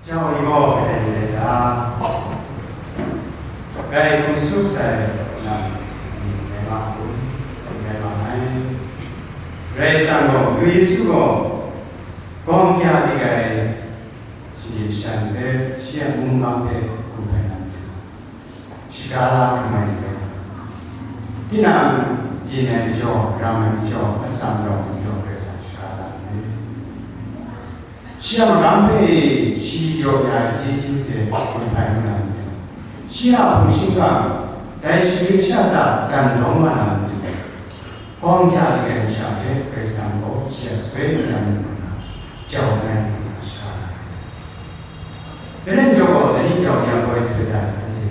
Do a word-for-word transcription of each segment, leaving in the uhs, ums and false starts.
Jau ni gaw kadai ni rai ta? Grai hkum tsup sai nang ni rai nga u, rai nga ai. Karai Kasang gaw, Madu Yesu gaw, gawng kya dik ai shinggyim sha ni hpe, shi a mungkan hpe gun hpai na matu, shaga la hkrum ai ni rai nga. Tinang byin ai majaw, ram ai majaw, atsam rau ai majaw, Karai Kasang shaga la ai. Shi a magam hpe shi jaw ya ai chyeju hte gun hpai lu na matu, shi a hpung shingkang dai shinggyim sha hta dan lawm wa na matu, gawng ja ai masha hpe Karai Kasang gaw shi a sape majan lu na, jau ai lu na sha ai. Dai rai njaw gaw, dai ni jau ya poi htoi hta anhte,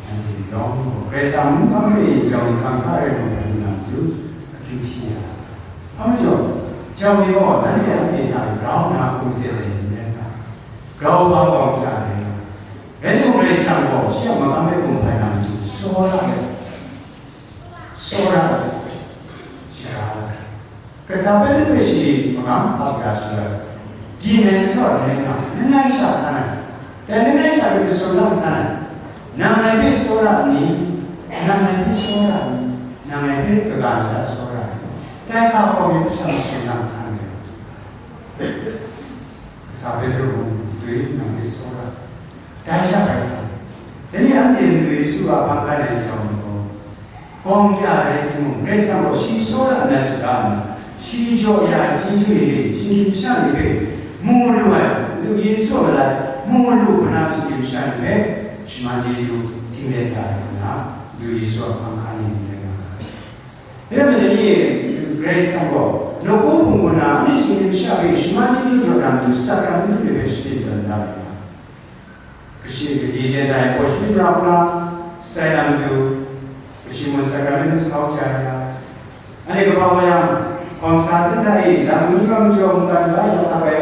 anhte yawng gaw Karai Kasang mungkan hpe jau ni hkang hkra rai lu na matu, akyu hpyi ya. Hpa majaw, jau ni gaw nanhte anhte hta grau nna hkum tsen ai ni rai nga, grau ba gawng hkya ai rai nga. Rai timung, Karai Kasang gaw shi a magam hpe gun hpai na matu, tsawra ai, tsawra ai, shaga ai. Kasa Petru hpe shi magam hkap ya shaloi, byin ai majaw dai nga, langai sha san ai, dai langai sha hpe masun lang san ai. Nang ngai hpe tsawra nni? Nang ngai hpe tsawra nni? Nang ngai hpe kaga ni hta tsawra ai? Dai ga hkawm mi hpe sha masun lang san ai. Kasa Petru mung dwi nang hpe tsawra ai. Dai sha bai hkawm, dai ni anhte Madu Yesu a hpang hkan ai jau ni gaw, gawng kya rai timung, Karai Kasang gaw shi tsawra nna shaga nna, shi jaw ya ai chyeju ni hte, shinggyim sha ni hpe mu lu ai, Madu Yesu a malai mu lu hkra, shinggyim sha ni hpe shaman chyeju htinglet ya ai hkra, Madu Yesu a hpang hkan ai ni rai nga ai. Dai rai majaw ni, Karai Kasang gaw nawku hpung kaw na, anhte shinggyim sha hpe shaman chyeju jaw na matu, sakramentu ni hpe shabyin tawn da ai nga. Kashi kaji ten dai pawshi pra hkra sai na matu, kashi mung sakramentu sau jai ai. Anhte kaba wa yang, hkawm sa ten dai, lam ni wa majaw mungkan ga yawk hkap ai,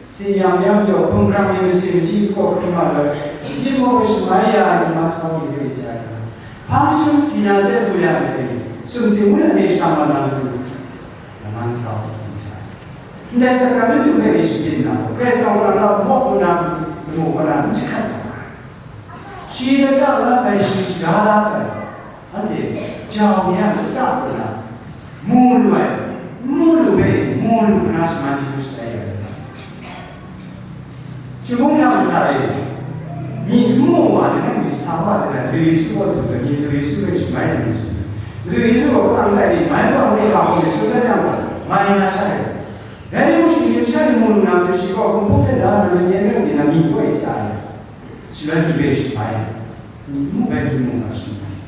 tsin yang ni wa majaw hpung hkrang ni, masin machyi kaw hkrum nga ai, machyi maw hpe shamai ya ai, man sau ni hpe jai ai. Hpang shum si na de lu yang ni, sumsing wun ai ni shang wa na matu, laman sau ni jai ai. Ndai sakramentu hpe e shabyin na gaw, Karai Kasang a lam mawk nna lamu kaw na n jahkrat ai. Shi lata la sai, shi shaga la sai, anhte jau ni a lata kaw na mu lu ai, mu lu hpe mu lu hkra shaman chyeju shatai ya ai. Chyum mung yang hta e, myi n mu wa, langai mi sa wa de, Madu Yesu kaw du ai, Madu Yesu hpe shamai ai ni su. Madu Yesu gaw, kalang tai ni, mai wa mali ga hkawm mi tsun dat yang gaw, mai na sha e. Rai timung, shinggyim sha ni mu lu na matu, shi gaw hkumpung hte la na, layan rai di na, myi kaw e chya ai. Shaloi myi hpe shamai ai. Myi n mu bai, myi mu ga shamai ai.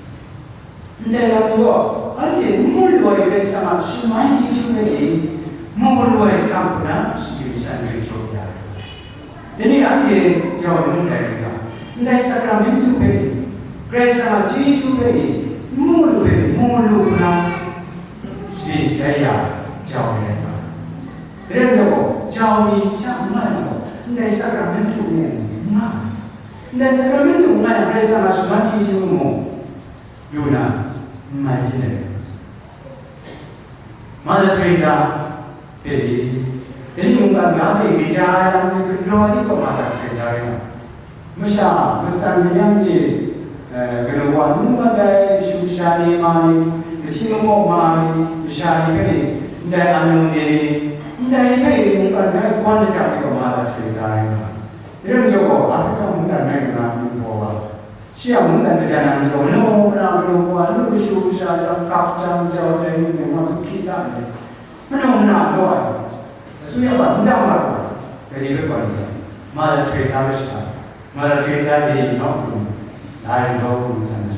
Ndai lam ni gaw, anhte n mu lu ai Karai Kasang a shaman chyeju hpe e, mu lu ai hkram hku na, shinggyim sha ni hpe jaw ya ai. Dai ni anhte jau ni mung dai rai nga, ndai sakramentu hpe e, Karai Kasang a chyeju hpe e, n mu lu hpe mu lu hkra, shabyin shatai ya jau ai rai nga. Dai rai majaw gaw, jau ni sha n nga yang gaw, ndai sakramentu n nga ai, ndai sakramentu n nga yang, Karai Kasang a shaman chyeju mung lu na, n mai byin ai. Mother Teresa hpe i, dai ni mungkan ga hpe kaja ai lam ni galaw ai hte gaw Mother Teresa rai nga. Masha, matsan mayam ni, eh, kanu wa nu mat ai, kashu kasha ni ma ni, kachyi makawp ma ni, masha ni hpe ni, ndai anu de ni, ndai ni hpe i mungkan ga e gawn lajang ni gaw Mother Teresa rai nga. Dai rai majaw gaw, Africa mungdan rai nna, mung baw wa, shi a mungdan kaja na majaw, manu mana, manu wa, nu kashu kasha, lam kap jang jau ai, nu mung wa, du hkyi da ai, manu mana gaw ai, asuya hpa n dang mat wa, dai ni hpe gawn ai, Mother Teresa hpe shada, Mother Teresa ni nawku ni, la yu gaw hpung san ai,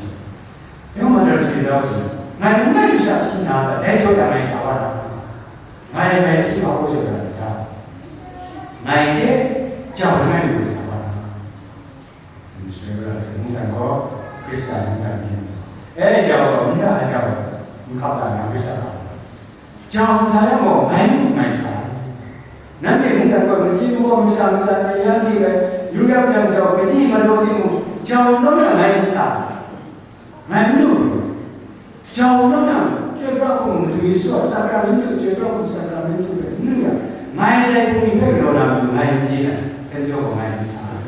yawng Mother Teresa gaw tsun, ngai n rai masha hpyi na ta, dai jaw ya ngai sa wa na, ngai ngai hpyi wa hpaw jaw ya ni ta? Ngai hte jau langai mi hpe sa wa na? Tsun shaloi, mungdan gaw Hkristan mungdan ni, e, jau gaw, n ra ai jau, n hkap la na, Hkristan hkap la. Jau n sa yang gaw, ngai mung ngai sa ai. Nanhte mungdan gaw, machyi makawp masha, matsan mayam ni rai, yu yak jang jau, gadi malaw timung, jau n rawng yang ngai n sa ai. Ngai n lu lu ai. Jau n rawng yang, chyoi pra hkum Madu Yesu a sakramentu, chyoi pra hkum sakramentu hpe n lu yang, ngai dai hpung ni hpe galaw na matu ngai n chye ai. Jaw wa ngai n sa,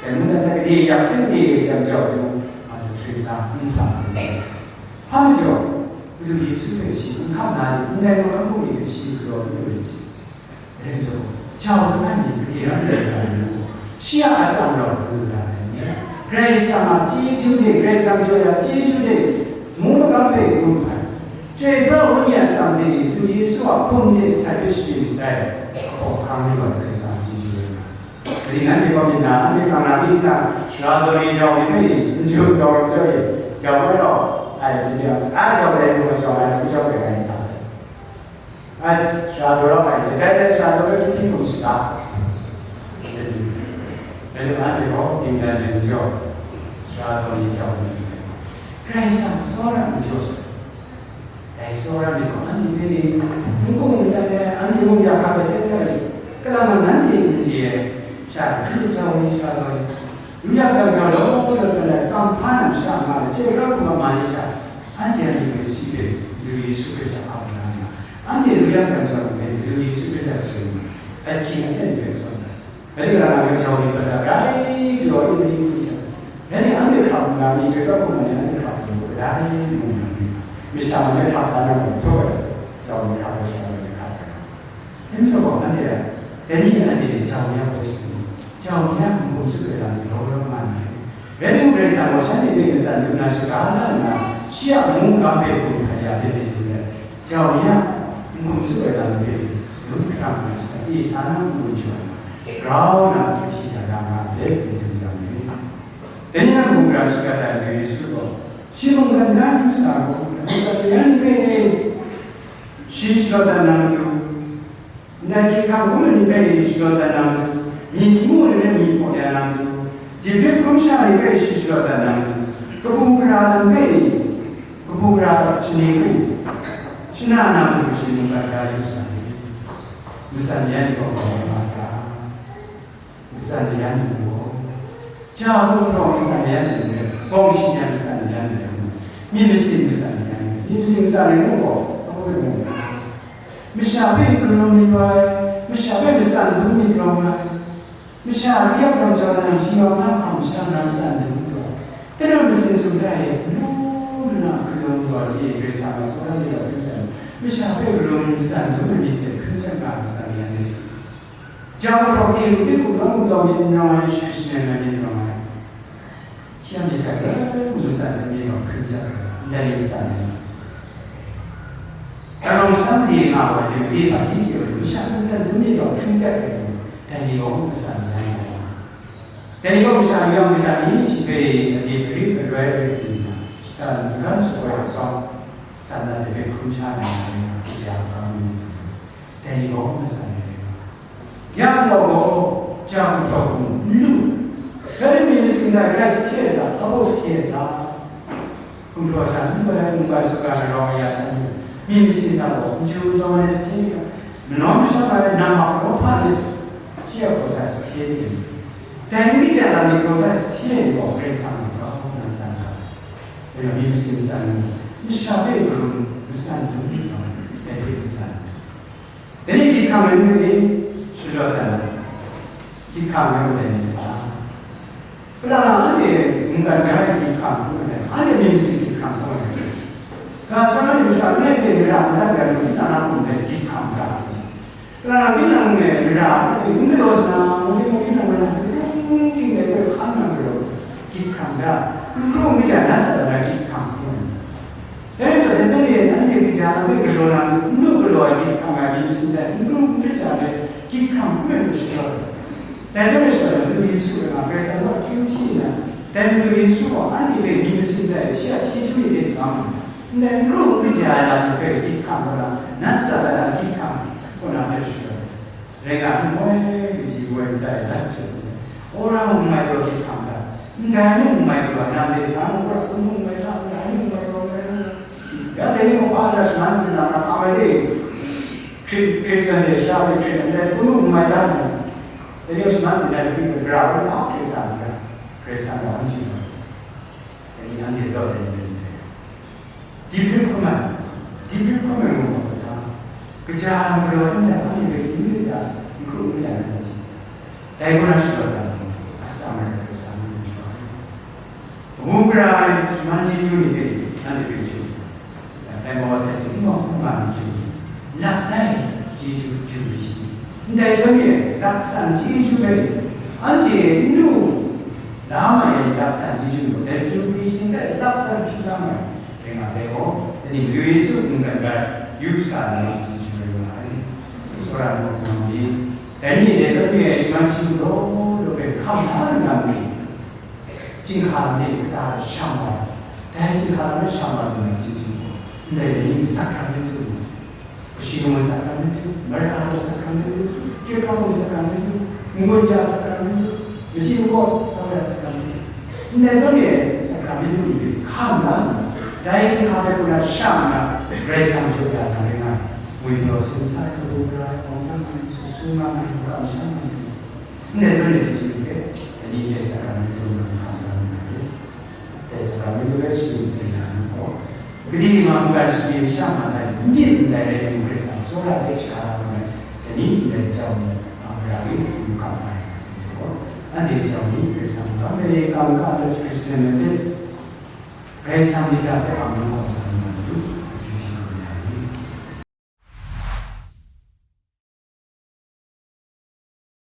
dai mung dan hta gade yak ting de jang jau du, Madu Teresa n sa ai. Hpa majaw, Madu Yesu hpe shi n hkap na de, ndai makam bungli hpe shi galaw n lu ai hte, dai majaw, jau langai mi gade ram lu ai nu, shi a atsam rau lu da ai ni, Karai Kasang a chyeju hte, Karai Kasang jaw ya chyeju hte, mung makam hpe gun hpai, Chyoi pra ai Wenyi a atsam hte, Madu Yesu a hpung hte sai hpe sharin shatai, ahkaw ahkang rai wa ai Karai Kasang a chyeju rai nga. Ring anhte gaw myit na, anhte hkrang na, myit na, sara taw ni jau ni hpe, n ju taw jau e, jau ai law, ai si ya, a jau ai hkrung jau ai hkrung jau ai ngai sa sai. Ai sara taw rau ai hte, dai dai sara taw hpe hpyi hkum shaga. Dai hte anhte gaw, dingdan ni jau, sara taw ni jau ni hte, Karai Kasang tsawra n jaw sai. Dai tsawra myit gaw anhte hpe n gung n dan ai, anhte mung ya hkap ai hte hkrai, kalang nang nanhte n chye ai, sha hpyi jau ni sha gaw, n yak jang jau law law dan ai, kam hpa nang sha nga ai, chyoi pra hkrum ai ma ni sha, anhte a myit hpe si hpe, Madu Yesu Hkristu a hpung na nga, anhte n yak jang jau ai hpe, Madu Yesu Hkristu a tsun, ahkying aten hpe tawn ai. Rai nna, nang jau ni hpe grai galaw yu ni tsun hte, rai nna, anhte hkrap nna, ni chyoi pra hkrum ai ni, anhte hkrap hte mung, kadai mung nang ni, masha man e hkrap dan na mung htaw e, jau ni hkrap ai sha, nang hkrap ai. Dai majaw gaw, anhte a, dai ni anhte jau ni a hpoi shagun, jau ni a n-gun tsup ai lam ni law law nga ai. Rai timung, Karai Kasang gaw shanhte hpe matsan dum na shaga la nna, shi a mungkan hpe gun hkrai ya hte myit dum let, jau ni a n-gun tsup ai lam ni hpe tsun hkra nna, shatai e sa na n-gun jaw ai, grau na hkrit shi ya na nga hpe myit dum ya myit. Dai ni a mung gara shaga tai ai Yesu gaw, shi mungkan na yu sa gaw, matsan ni hpe shi shalaw dat na matu, ndai hkying hkang hkungga ni hpe shalaw dat na matu, myi hpyi mu ni hpe myi hpaw ya na matu, dip dip hkrum sha ni hpe shi shalaw dat na matu, kabu gara lam hpe, kabu gara shaning hpe, shana na matu shi mungkan da yu sa ni, matsan ni a ni gaw hkawm ai ta? Matsan ni a ni gaw, ja hkrum hkrawng matsan ni a ni gaw, bawng shi jan matsan ni a ni gaw, myit masin matsan ni a ni gaw, myit masin matsan ni gaw, amu rai mu. Masha hpe karum mi rawng ai, masha hpe matsan dum mi rawng ai, masha ru yak jang jau na, shi yawng hta hkam sha na matsan dum mi rawng ai. Tinang masin sumta e, nu mana karum wa ni e, Karai Kasang a tsawra ni hta hkrum jan, masha hpe karum matsan dum ai myit hte hkrum jan nga ai matsan ni a ni. Jau hkrawk di, di hkum rawng hkum taw myit n rawng ai, shi hkrit shanen ai myit n rawng ai. Shi a myit hta n matsan dum myit gaw hkrum jat ai, ndai ni matsan ai. Arawng sham de nga wa ai ni, gade hpaji chye wa ai ni, masha n matsan dum myit gaw hkrum jat ai ni, dai ni gaw matsan ai. Dai ni gaw masha yang masha ni shi hpe adip arip aroi rit ting, shatan n-gan shagoi atsawm, san na dai hpe hkrum sha na ai, kaja kau ni, dai ni gaw matsan ai. Yang gaw gaw, jang hkawk mung n lu. Rai timung, myit masin hta grai sahte ai hta, hpa baw sahte ai hta? Gumhpraw sha n lu ai, mungkan sutgan ai rawng ai ya sha n lu ai, myit masin hta gaw, n chyu n tawng ai sahte ai hta, manawn masham ai, nang mak nawhpa ai, shi a gaw hta sahte ai. Dai n kaja lam myit gaw hta sahte ai gaw, Karai Kasang a grau nna san ga ai. Dai gaw myit masin matsan lu, masha hpe karum matsan dum myit gaw, dai hpe matsan lu. Dai ni hkying hkang rai nme e, shadaw dat na, hkying hkang rai ndai ni a? Kalang na anhte mungkan ga e hkying hkang hkrum ai, anhte myit masin hkying hkang hkrum ai. Ga shang anhte masha langai hpe mara n dat ai, tinang a mung dai hkying hkang ga. Kalang na tinang e mara anhte n galaw sa na, mung tinang mara n ting dai hpe hkan na galaw, hkying hkang ga, n hkrum n kaja nat sa na hkying hkang hkrum ai. Dai rai taw, dai zawn e, anhte kaja lam hpe galaw na matu, n lu galaw ai hkying hkang ai myit masin hta, n lu n kaja ai hkying hkang hkrum ai matu shadaw ai. Dai zawn e shadaw ai, Madu Yesu rai nga, Karai Kasang gaw akyu hpyi nna, dai Madu Yesu gaw anhte hpe myit masin hta e shi a chyeju e teng nga mu ai. Ndai n lu n kaja ai lam hpe hkying hkang kaw na, nat sa ai lam hkying hkang kaw na hpe shadaw ai. Rai nga, n moi kaji woi ndai lat jaw ai, wora mung n mai galaw hkying hkang hta, ndai mung n mai galaw, nang de sa mung, wora hpun mung n mai hta, ndai mung n mai galaw, ndai mung. Ya dai ni mung hpa nna shaman ntsin na, na kam ai de, hkrit, hkrit zawn de, sha de hkrit, ndai hpun mung n mai hta nna, dai ni shaman ntsin na, dai ni hpe gara ai, a, Karai Kasang, Karai Kasang gaw anhte gaw, dai ni anhte gaw dai ni hpe ndai. Dip dip hkrum ai, dip dip hkrum ai mung gaw hta, kaja lam galaw ai n dai, anhte hpe n kaja, n hkru n kaja ai mung hta. Dai gaw na shadaw dan, atsam rai ai Karai Kasang myit chyu ai. Kabu gara ai shaman chyeju ni hpe nanhte hpe chyu ai. Dai maw wa sai hte, tinang hkungga ni chyu, lap lai chyeju chyu ai shi. Ndai zawn e, laksan chyeju hpe anhte n lu la mai ai laksan chyeju gaw, dai chyu ai shi hte laksan chyu la mai ai. Dai nga ai gaw, dai ni Madu Yesu mungkan rai yu sa na chyeju rai nga ai. Tsawra ai mung hkungga ni, dai ni dai zawn e shaman chyeju law law hpe hkam la nna mu, chyinghka lam de kata shang wa, dai chyinghka lam de shang wa lu na chyeju gaw, ndai ni sakramentu, kashi lung ai sakramentu, mara ai sakramentu, chyoi hkam ai sakramentu, n-gun ja sakramentu, machyi makaw kau ai sakramentu, ndai zawn e sakramentu ni hpe hkam la nna, dai chyinghka hpe kaw na shang nna, Karai Kasang jaw ya na rai nga ai. Ngwi praw, sin sa ai, kabu gara ai, awng tam ai, su su nga ai, makam masham nga ai, ndai zawn e chyeju hpe, dai ni dai sakramentu mung hkam la lu na rai. Dai sakramentu hpe shani sharin na ai gaw, gade nga mungkan shani masha nga tai, n byin ndai rai timung, Karai Kasang tsawra hte shaga la nga ai, dai ni ndai jau ai, a, mara ni n hkam ai, anhte jau ni Karai Kasang hkam ai, kam hkam ai, Hkristu ni myit, Karai Kasang myit hta hte hkam ai,